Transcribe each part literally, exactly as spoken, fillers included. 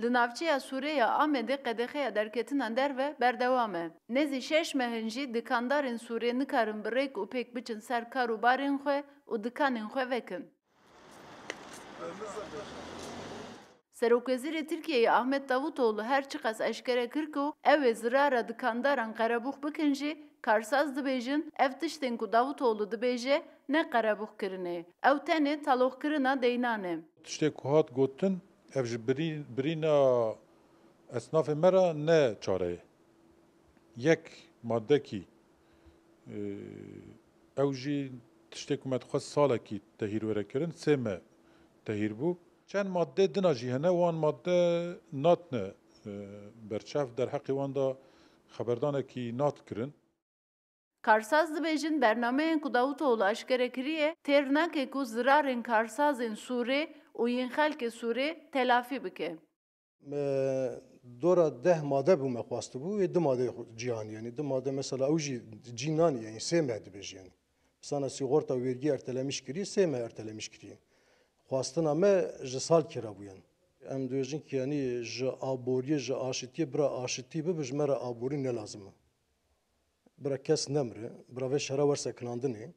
Li navçeya Sûrê ya Amedê qedexeya derketina derve berdewam e. Nêzî şeş meh in jî dikandarên Sûrê nikarin bi rêk û pêk biçin ser kar û barên xwe û dikanên xwe vekin. Serokwezîrê Tirkiyeyê Ahmet Davutoğlu her çiqas eşkere kir ku ew ê zirara dikandaran qerebûx bikin jî, karsaz dibêjin, ev tiştên ku Davutoğlu dibêje ne qerebûxkirinê. Ew tenê taloqkirina deynan e. Tiştê ku hat gotin, ev ji birî-, birîna esnafê me re ne çare ye. Yek maddekî, e, ew jî tiştê ku me dixwest salekî tehîr were kirin, sê meh tehîr bû. Çend madde dina jî hene, wan madde natine, e, berçav, derheqê wan de xeberdanekî nat kirin. Karsaz dibêjin, bernameyên ku Davutoğlu eşkere kiriye, têr nake ku zirarên karsazên Sûrê û yên xelkê Sûrê telafî bike. Me dora deh made bû me xwestibû, wê du made xwe cî anî, yanî du made mesela ew jî cî nanî, yanî sê meh dibêjî, yanî. Misana sîgorta û wêrgî ertelemiş kiriye, sê meh ertelemiş kiriye. Xwestina me ji salkê re bû, yanî. Em dibêjin ki, yanî ji aboriyê, ji aşitiyê, bira aşitî bibe, ji me re aborî ne lazim e. Bira kes nemire, bira vê şera wer sekinandinê.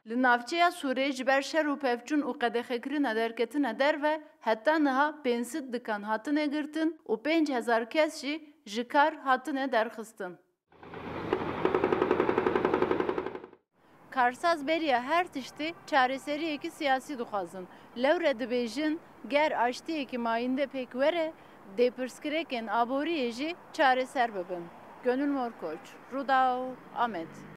Li navçeya Sûrê ji ber şer û pevçûn û qedexekirina derketina derve heta niha pênc sed dikan hatine girtin û pênc hezar kes jî ji kar hatine derxistin. Karsaz beriya her tiştê çareseriyekî siyasî dixwazin. Lewre dibêjin, ger aştiyekî mayînde pêk were, dê pirsgirêkên aboriyê jî çareser bibin. Gönül Morkoç, Rûdaw, Amed.